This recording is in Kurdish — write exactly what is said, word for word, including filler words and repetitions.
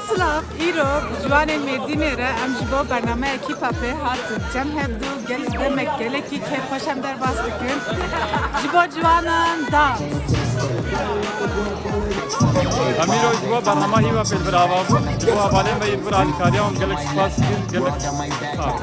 Silav, îro bi ciwanên Mêrdînê re em ji bo bernameyekî pepê hatin cem hevdû, gel demek gelekî kêfxweş em derbas dikin. Ji bo ciwanan dans. Em îro ji bo bernama Hîva pêl bir ava bû. Ji bo hevalên me yên vir alîkariya wan gelek spas dikin, gelek sağ ol.